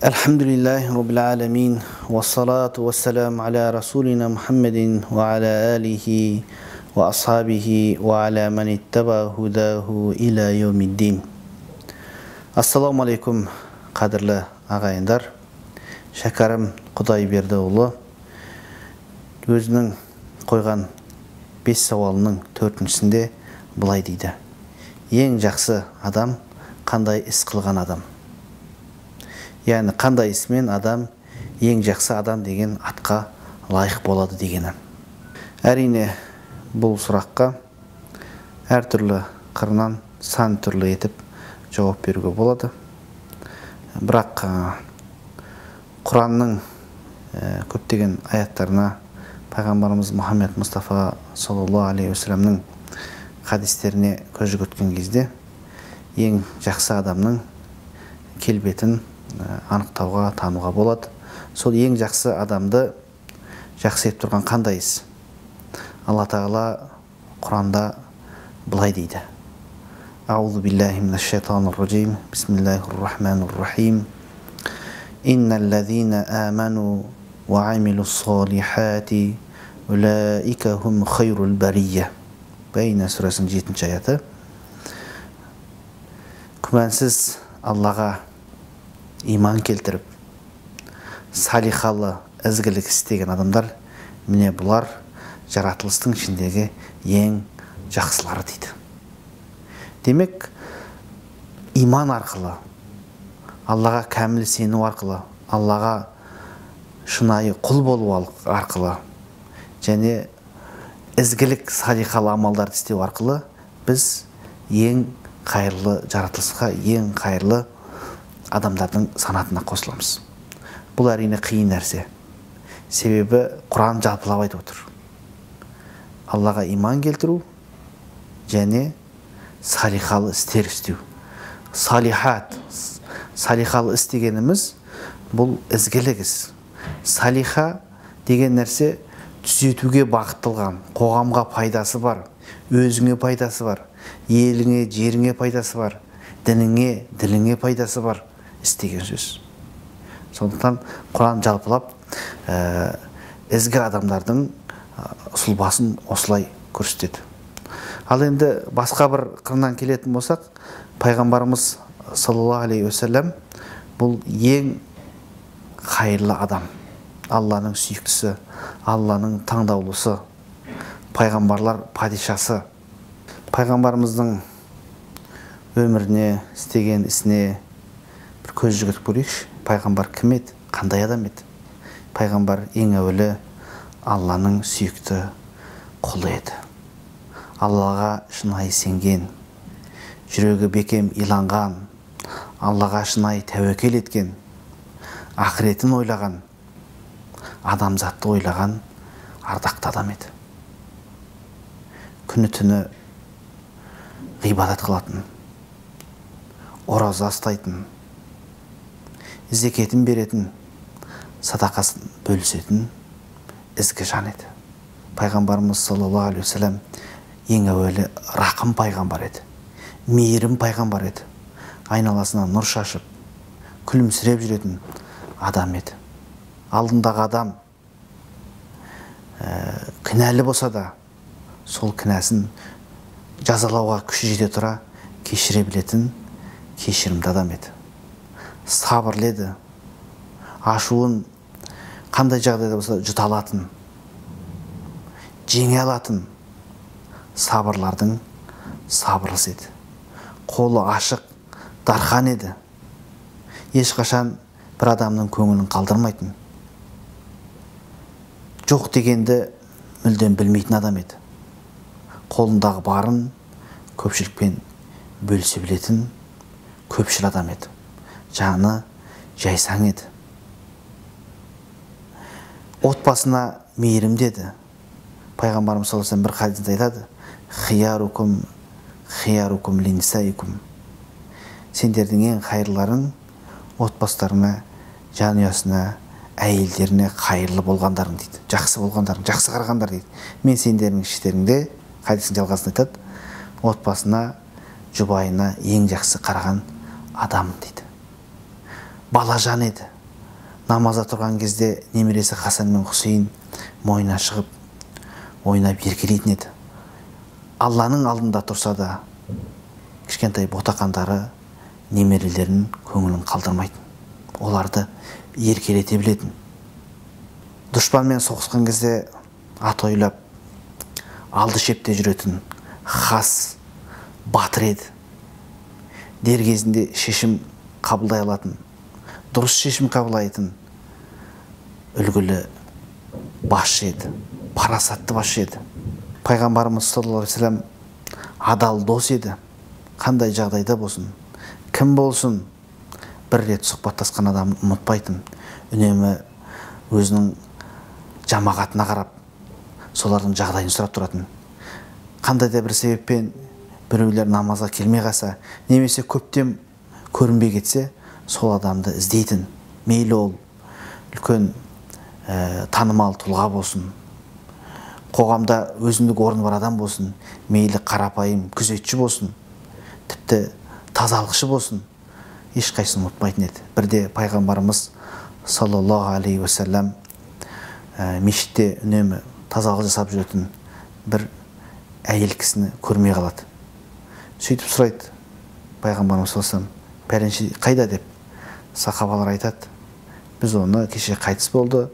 Elhamdülillahi Rabbil alemin ve salatu ve selamu ala Resulina Muhammedin ve ala alihi ve ashabihi ve ala men itteba hudahu ila yevmiddin. Ассаламу алейкум, қадірлі ағайындар. Шәкәрім Құдайбердіұлы өзінің қойған 5 сауалының 4-шісінде былай дейді. Ең жақсы адам қандай іс қылған адам? Яғни қандай ісмен адам ең жақсы адам деген атқа лайық болады дегені. Әрине, бұл сұраққа әртүрлі қырынан сан түрлі етіп жауап беруге болады. Бірақ Құранның көптеген аяттарына, пайғамбарымыз Мұхаммед Мұстафа саллаллаху алейхи уассаламның хадистеріне көз жүгірткен кезде ең жақсы адамның келбетін анықтауға, тануға болады. Сол ең жақсы адамды жақсы етіп тұрған қандай іс? Алла Тағала Құранда былай дейді. Аузу биллахи минаш шайтанир ражим. Бисмиллахир рахманир рахим. Инналлазина аману ва амилус солихати улаика хум хайрул бария. Бейна сүресінің 7-ші аяты. Күмәнсіз Аллаға иман келтіріп, салихалы ізгілік істеген адамдар, міне бұлар жаратылыстың ішіндегі ең жақсылары дейді. Демек, иман арқылы, Аллаға кәміл сену арқылы, Аллаға шынайы құл болу арқылы және ізгілік салихалы амалдарды істеу арқылы біз ең қайырлы жаратылысқа, ең қайырлы адамдардың санатына қосыламыз. Бұл әрине қиын нәрсе. Себебі Құран жалпылап айтып отыр. Аллаға иман келтіру және салихалы істер істеу. Салихат, салихалы іс дегеніміз бұл ізгілік іс. Салиха деген нәрсе түзетуге бағытталған, қоғамға пайдасы бар, өзіңе пайдасы бар, еліңе, жеріңе пайдасы бар, дініңе, діліңе пайдасы бар іс деген сөз. Сондықтан Құран жалпылап ізгі адамдардың сұлбасын осылай көрсетеді. Ал енді басқа бір қырынан келетін болсақ, пайғамбарымыз саллаллаху алейхи уассалам бұл ең қайырлы адам, Алланың сүйіктісі, Алланың таңдаулысы, пайғамбарлар падишасы. Пайғамбарымыздың өміріне, істеген ісіне бір көз жүгіртіп көрейікші. Пайғамбар кім еді, қандай адам еді? Пайғамбар ең әуелі Алланың сүйікті құлы еді. Аллаға шынайы сенген, жүрегі бекем иланған, Аллаға шынайы тәуекел еткен, ақыретін ойлаған, адамзатты ойлаған ардақты адам еді. Күні түні ғибадат қылатын, ораза ұстайтын, зекетін беретін, садақасын бөлісетін ізгі жан еді. Пайғамбарымыз саллаллаху алейхи уассалам ең әуелі рақым пайғамбар еді, мейірім пайғамбар еді. Айналасына нұр шашып, күлімсіреп жүретін адам еді. Алдындағы адам кінәлі болса да, сол кінәсін жазалауға күші жете тұра кешіре білетін кешірімді адам еді. Сабырлы еді. Ашуын қандай жағдайда болса жұта алатын, жеңе алатын сабырлардың сабырлысы еді. Қолы ашық, дархан еді. Ешқашан бір адамның көңілін қалдырмайтын, жоқ дегенді мүлдем білмейтін адам еді. Қолындағы барын көпшілікпен бөлісе білетін көпшіл адам еді. Жаны жайсаң еді. Отбасына мейірімді еді. Пайғамбарымыз саллаллаху алейхи вассалам бір хадисінде айтады: «Хиярукум хиярукум линисаикум». Сендердің ең қайырларың отбасыларына, жанұясына, әйелдеріне қайырлы болғандарың дейді. Жақсы болғандарың, жақсы қарағандар дейді. Мен сендердің іштеріңде, хадистің жалғасын айтады, отбасына, жұбайына ең жақсы қараған адам дейді. Балажан еді. Намазда тұрған кезде немересі Хасан мен Хусейн мойнына шығып, ойнап еркелейтін еді. Алланың алдында тұрса да кішкентай ботақандары немерелерінің көңілін қалдырмайтын. Оларды еркелете білетін. Дұшпанмен соғысқан кезде ат ойлап, алды шепте жүретін хас батыр еді. Дер кезінде шешім қабылдай алатын, дұрыс шешім қабылдайтын үлгілі басшы еді, парасатты басшы еді. Пайғамбарымыз саллаллаху алейхи вассалам адал дос еді. Қандай жағдайда болсын, кім болсын, бір рет сұхбаттасқан адамын ұмытпайтын. Үнемі өзінің жамағатына қарап, солардың жағдайын сұрап тұратын. Қандай да бір себеппен біреулер намазға келмей қалса, немесе көптен көрінбей кетсе, сол адамды іздейтін. Мейлі ол үлкен танымал тұлға болсын, қоғамда өзіндік орны бар адам болсын, мейлі қарапайым күзетші болсын, тіпті тазалықшы болсын, ешқайсысын ұмытпайтын еді. Бірде пайғамбарымыз саллаллаху алейхи уассалам мешітте үнемі тазалық жасап жүретін бір әйел кісіні көрмей қалады. Сөйтіп сұрайды пайғамбарымыз саллаллаху алейхи уассалам, пәленше қайда деп. Сахабалар айтады, біз оны кеше қайтыс болды,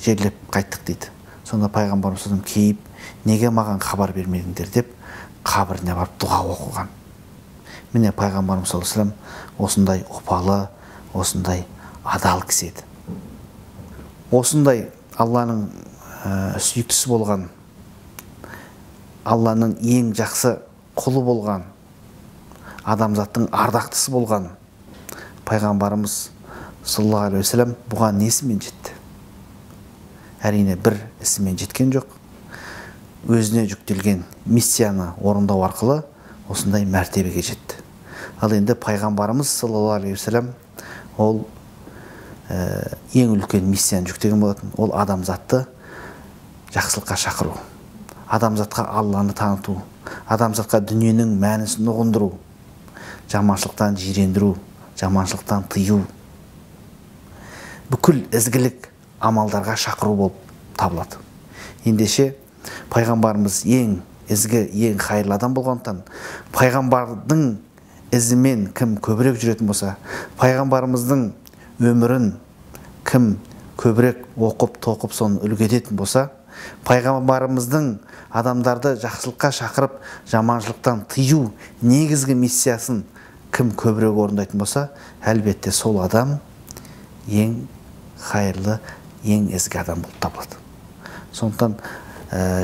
жерлеп қайттық дейді. Сонда пайғамбарымыз саллаллаху алейхи уассалам кейіп, неге маған хабар бермедіңдер деп қабіріне барып дұға оқыған. Міне пайғамбарымыз саллаллаху алейхи уассалам осындай опалы, осындай адал кісі еді. Осындай Алланың сүйіктісі болған, Алланың ең жақсы құлы болған, адамзаттың ардақтысы болған пайғамбарымыз саллаллаху алейхи уассалам бұған несімен жетті? Әрине бір ісімен жеткен жоқ. Өзіне жүктелген миссияны орындау арқылы осындай мәртебеге жетті. Ал енді пайғамбарымыз саллаллаху алейхи уассалам ол ең үлкен миссияны жүктеген болатын. Ол адамзатты жақсылыққа шақыру, адамзатқа Алланы таныту, адамзатқа дүниенің мәнісін ұғындыру, жаманшылықтан жирендіру, жаманшылықтан тыю, бүкіл ізгілік амалдарға шақыру болып табылады. Ендеше пайғамбарымыз ең ізгі, ең қайырлы адам болғандықтан, пайғамбардың ізімен кім көбірек жүретін болса, пайғамбарымыздың өмірін кім көбірек оқып, тоқып, соны үлгі ететін болса, пайғамбарымыздың адамдарды жақсылыққа шақырып, жаманшылықтан тыю негізгі миссиясын кім көбірек орындайтын болса, әлбетте сол адам ең қайырлы, ең ізгі адам болып табылады. Сондықтан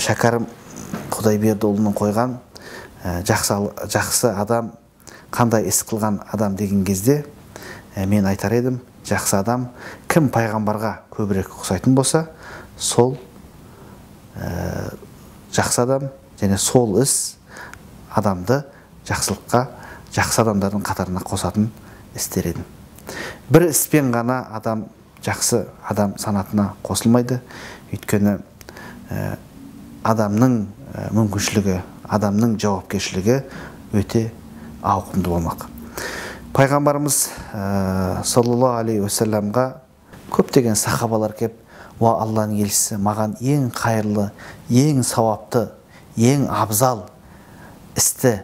Шәкәрім Құдайбердіұлының қойған жақсы адам, қандай іс қылған адам деген кезде, мен айтар едім, жақсы адам кім пайғамбарға көбірек ұқсайтын болса, сол жақсы адам және сол іс адамды жақсылыққа, жақсы адамдардың қатарына қосатын істер едім. Бір іспен ғана адам жақсы адам санатына қосылмайды. Өйткені адамның мүмкіншілігі, адамның жауапкершілігі өте ауқымды болмақ. Пайғамбарымыз саллаллаху алейхи уассаламға көптеген сахабалар кеп, уа Алланың елшісі, маған ең қайырлы, ең сауапты, ең абзал істі,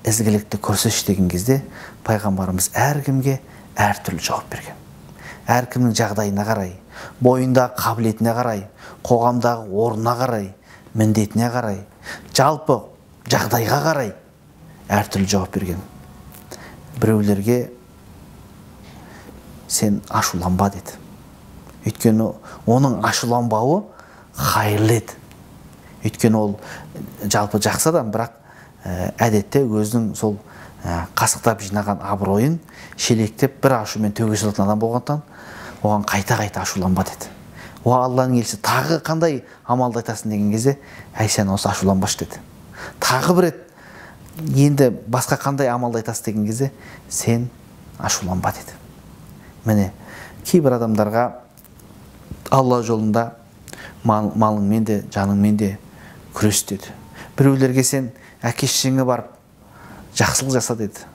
ізгілікті көрсетші деген кезде, пайғамбарымыз әркімге әртүрлі жауап берген. Әркімнің жағдайына қарай, бойындағы қабілетіне қарай, қоғамдағы орнына қарай, міндетіне қарай, жалпы жағдайға қарай әртүрлі жауап берген. Біреулерге сен ашуланба деді. Өйткені оның ашуланбауы қайырлы еді. Өйткені ол жалпы жақсы адам, бірақ әдетте өзінің сол қасықтап жинаған абыройын шелектеп бір ашумен төге салатын адам болғандықтан, оған қайта-қайта ашуланба деді. Уа Алланың елшісі, тағы қандай амалды айтасың деген кезде, әй сен осы ашуланбашы деді. Тағы бір рет енді басқа қандай амалды айтасың деген кезде, сен ашуланба деді. Міне, кейбір адамдарға Алла жолында малыңмен де, жаныңмен де күрес деді. Біреулерге сен әке шешеңе барып жақсылық жаса деді.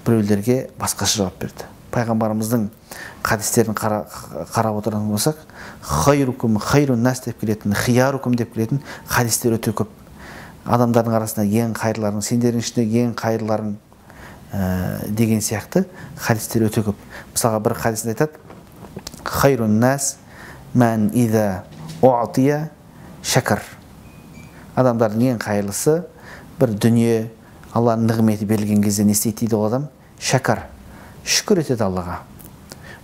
Біреулерге басқаша жауап берді. Пайғамбарымыздың хадистерін қарап отыратын болсақ, хайрукум хайрун нас деп келетін, хиярукум деп келетін хадистер өте көп. Адамдардың арасында ең қайырларың, сендердің ішінде ең қайырларың деген сияқты хадистер өте көп. Мысалға бір хадисінде айтады: хайрун нас мән иза уатия шәкір. Адамдардың ең қайырлысы бір дүние, Алланың нығметі берілген кезде не істейді дейді ол адам? Шәкір, шүкір етеді Аллаға.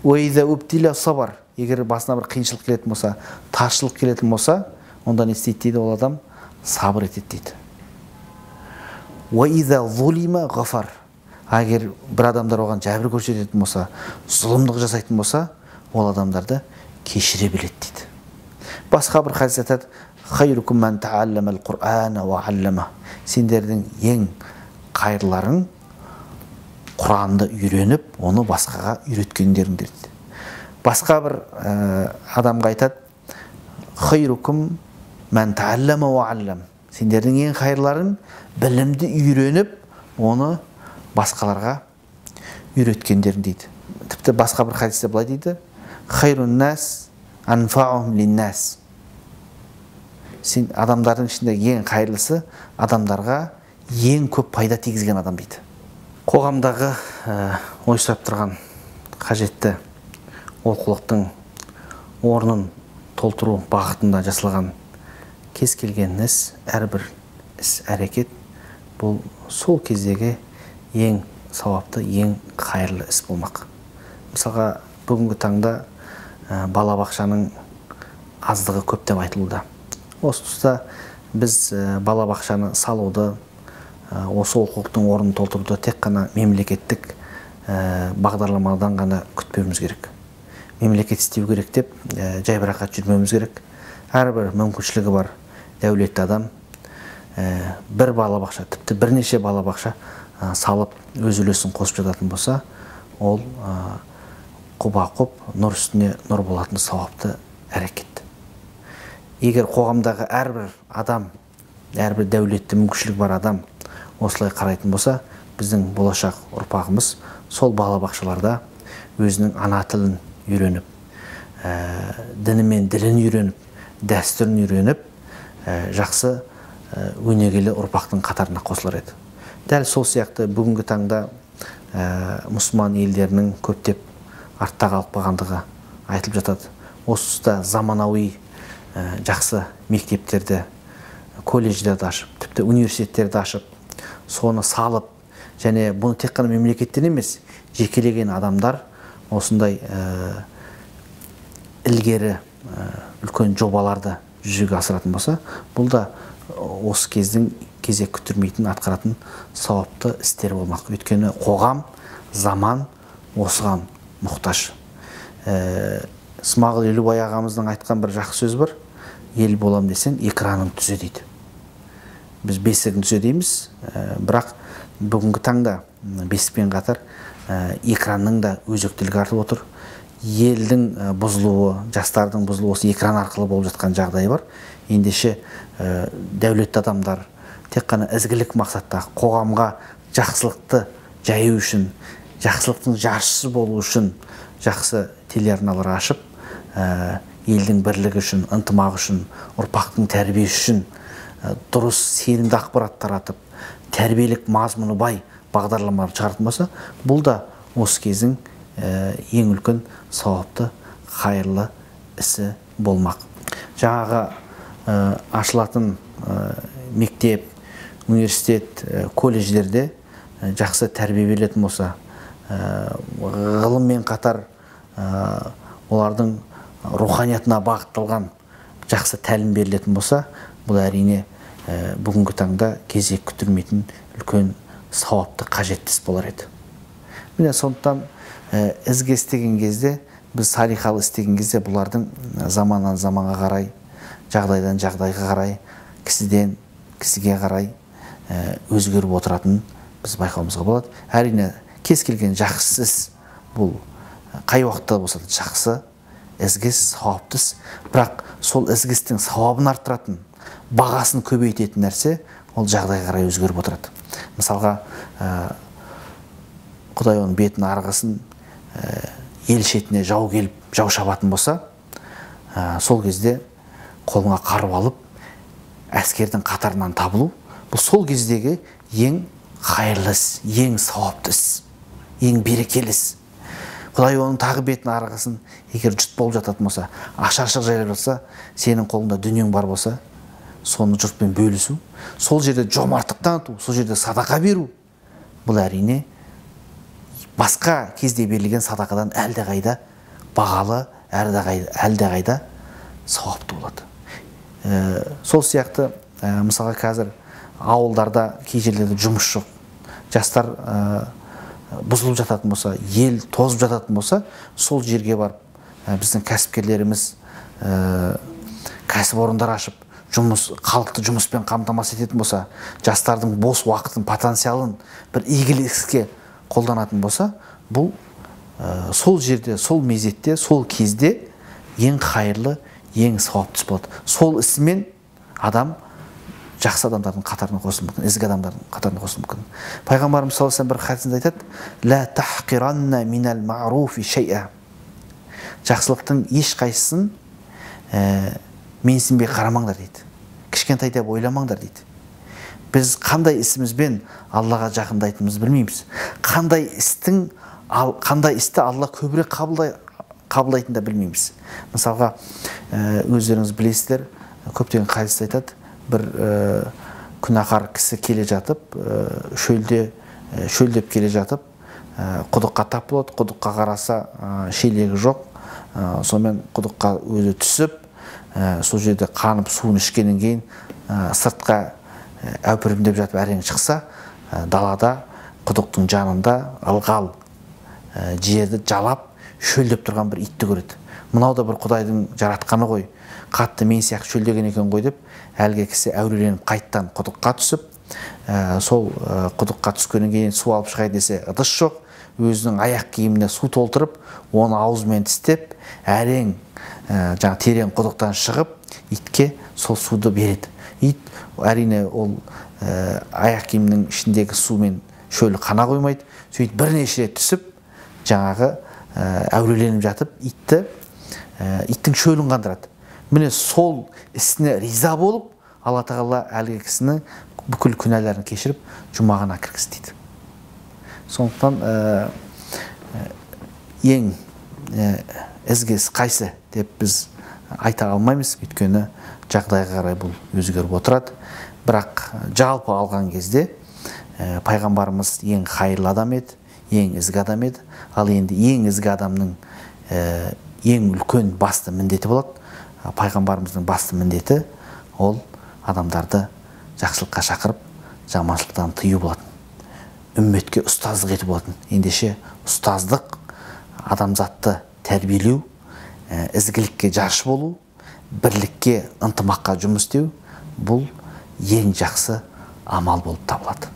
Уа иза убтила сабар. Егер басына бір қиыншылық келетін болса, таршылық келетін болса, онда не істейді дейді ол адам? Сабыр етеді дейді. Уа иза зулима ғафар. Егер бір адамдар оған жәбір көрсететін болса, зұлымдық жасайтын болса, ол адамдарды кешіре біледі дейді. Басқа бір хадис айтады: хайрукум ман тааллама ал-Қур'ана уа аллама. Сендердің ең қайырларың Құранды үйреніп, оны басқаға үйреткендеріңдер дейді. Басқа бір адамға айтады: хайрукум ман тааллама уа аллам. Сендердің ең қайырларың білімді үйреніп, оны басқаларға үйреткендерің дейді. Тіпті басқа бір хадисте былай дейді: хайрун нас анфаухум линнас. Сен адамдардың ішінде ең қайырлысы адамдарға ең көп пайда тигізген адам дейді. Қоғамдағы ой сұрап тұрған қажетті олқылықтың орнын толтыру бағытында жасалған кез келген іс, әрбір іс әрекет бұл сол кездегі ең сауапты, ең қайырлы іс болмақ. Мысалға, бүгінгі таңда балабақшаның аздығы көп деп айтылуда. Осы тұста біз балабақшаны салуды, осы олқылықтың орнын толтыруды тек қана мемлекеттік бағдарламадан ғана күтпеуіміз керек. Мемлекет істеу керек деп жайбарақат жүрмеуіміз керек. Әрбір мүмкіншілігі бар дәулетті адам бір балабақша, тіпті бірнеше балабақша салып өз үлесін қосып жататын болса, ол құба-құп нұр үстіне нұр болатын сауапты әрекет. Егер қоғамдағы әрбір адам, әрбір дәулетті мүмкіншілігі бар адам осылай қарайтын болса, біздің болашақ ұрпағымыз сол балабақшаларда өзінің ана тілін үйреніп, діні мен ділін үйреніп, дәстүрін үйреніп, жақсы өнегелі ұрпақтың қатарына қосылар еді. Дәл сол сияқты бүгінгі таңда мұсылман елдерінің көптеп артта қалып қалғандығы айтылып жатады. Осы тұста заманауи жақсы мектептерді, колледждерді ашып, тіпті университеттерді ашып, соны салып, және бұны тек қана мемлекеттен емес, жекелеген адамдар осындай ілгері үлкен жобаларды жүзеге асыратын болса, бұл да осы кездің кезек күттірмейтін, атқаратын сауапты істер болмақ. Өйткені қоғам, заман осыған мұқтаж. Смағұл Елубай ағамыздың айтқан бір жақсы сөзі бар: ел болам десең, экраның түзе дейді. Біз бесігін түзе дейміз, бірақ бүгінгі таңда бесікпен қатар экранның да өзектілігі артып отыр. Елдің бұзылуы, жастардың бұзылуы осы экран арқылы болып жатқан жағдай бар. Ендеше дәулетті адамдар тек қана ізгілік мақсатта қоғамға жақсылықты жаю үшін, жақсылықтың жаршысы болу үшін жақсы телеарналар ашып, елдің бірлігі үшін, ынтымағы үшін, ұрпақтың тәрбиесі үшін дұрыс сенімді ақпарат таратып, тәрбиелік мазмұны бай бағдарламалар шығаратын болса, бұл да осы кездің ең үлкен сауапты, қайырлы ісі болмақ. Жаңағы ашылатын мектеп, университет, колледждерде жақсы тәрбие берілетін болса, ғылыммен қатар олардың руханиятына бағытталған жақсы тәлім берілетін болса, бұл әрине бүгінгі таңда кезек күттірмейтін үлкен сауапты қажетті іс болар еді. Міне, сондықтан ізгі іс деген кезде Біз салиқалы іс деген кезде бұлардың заманнан заманға қарай, жағдайдан жағдайға қарай, кісіден кісіге қарай өзгеріп отыратынын біз байқауымызға болады. Әрине, кез келген жақсы іс бұл қай уақытта болса да жақсы, ізгі іс, сауапты іс. Бірақ сол ізгі істің сауабын арттыратын, бағасын көбейтетін нәрсе ол жағдайға қарай өзгеріп отырады. Мысалға, Құдай оның бетін арғысын, ел шетіне жау келіп, жау шабатын болса, сол кезде қолыңа қару алып, әскердің қатарынан табылу, бұл сол кездегі ең қайырлы іс, ең сауапты іс, ең берекелі іс. Құдай оның тағы бетін арғысын, егер жұт болып жататын болса, ашаршылық жайлап жатса, сенің қолыңда дүниең бар болса, соны жұртпен бөлісу, сол жерде жомарттық таныту, сол жерде садақа беру, бұл әрине басқа кезде берілген садақадан әлдеқайда бағалы, әлдеқайда сауапты болады. Сол сияқты, мысалға, қазір ауылдарда кей жерлерде жұмыс жоқ, жастар бұзылып жататын болса, ел тозып жататын болса, сол жерге барып біздің кәсіпкерлеріміз кәсіпорындар ашып, халықты жұмыспен қамтамасыз ететін болса, жастардың бос уақытын, потенциалын бір игілік іске қолданатын болса, бұл сол жерде, сол мезетте, сол кезде ең қайырлы, ең сауапты іс болады. Сол ісімен адам жақсы адамдардың қатарына қосылуы мүмкін, ізгі адамдардың қатарына қосылуы мүмкін. Пайғамбарымыз саллаллаху алейхи вассалам бір хадисінде айтады: «Ла тахқиранна минал маъруфи шай'a». Жақсылықтың ешқайсысын менсінбей қарамаңдар дейді. Кішкентай деп ойламаңдар дейді. Біз қандай ісімізбен Аллаға жақындайтынымызды білмейміз. Қандай істі Алла көбірек қабылдайтынын да білмейміз. Мысалға, өздеріңіз білесіздер, көптеген хадисте айтады, бір күнәһар кісі келе жатып, шөлдеп келе жатып, құдыққа тап болады, құдыққа қараса, шелегі жоқ, сонымен құдыққа өзі түсіп, сол жерде қанып суын ішкеннен кейін сыртқа әупірімдеп жатып әрең шықса, далада құдықтың жанында ылғал жерді жалап шөлдеп тұрған бір итті көреді. Мынау да бір Құдайдың жаратқаны ғой, қатты мен сияқты шөлдеген екен ғой деп, әлгі кісі әуреленіп қайттан құдыққа түсіп, сол құдыққа түскеннен кейін су алып шығайын десе ыдыс жоқ, өзінің аяқ киіміне су толтырып, оны аузымен тістеп, әрең жаңа терең құдықтан шығып, итке сол суды береді. Ит әрине ол аяқ киімнің ішіндегі сумен шөлі қана қоймайды, сөйтіп бірнеше рет түсіп, жаңағы әуреленіп жатып, иттің шөлін қандырады. Міне сол ісіне риза болып, Алла тағала әлгі кісінің бүкіл күнәләрін кешіріп, жұмағына кіргізді дейді. Сондықтан ең ізгі іс қайсы деп біз айта алмаймыз, өйткені жағдайға қарай бұл өзгеріп отырады. Бірақ жалпы алған кезде пайғамбарымыз ең қайырлы адам еді, ең ізгі адам еді. Ал енді ең ізгі адамның ең үлкен басты міндеті болады. Пайғамбарымыздың басты міндеті ол адамдарды жақсылыққа шақырып, жаманшылықтан тыю болатын. Үмметке ұстаздық ету болатын. Ендеше ұстаздық адамзатты тәрбиелеу, ізгілікке жаршы болу, бірлікке, ынтымаққа жұмыс істеу бұл ең жақсы амал болып табылады.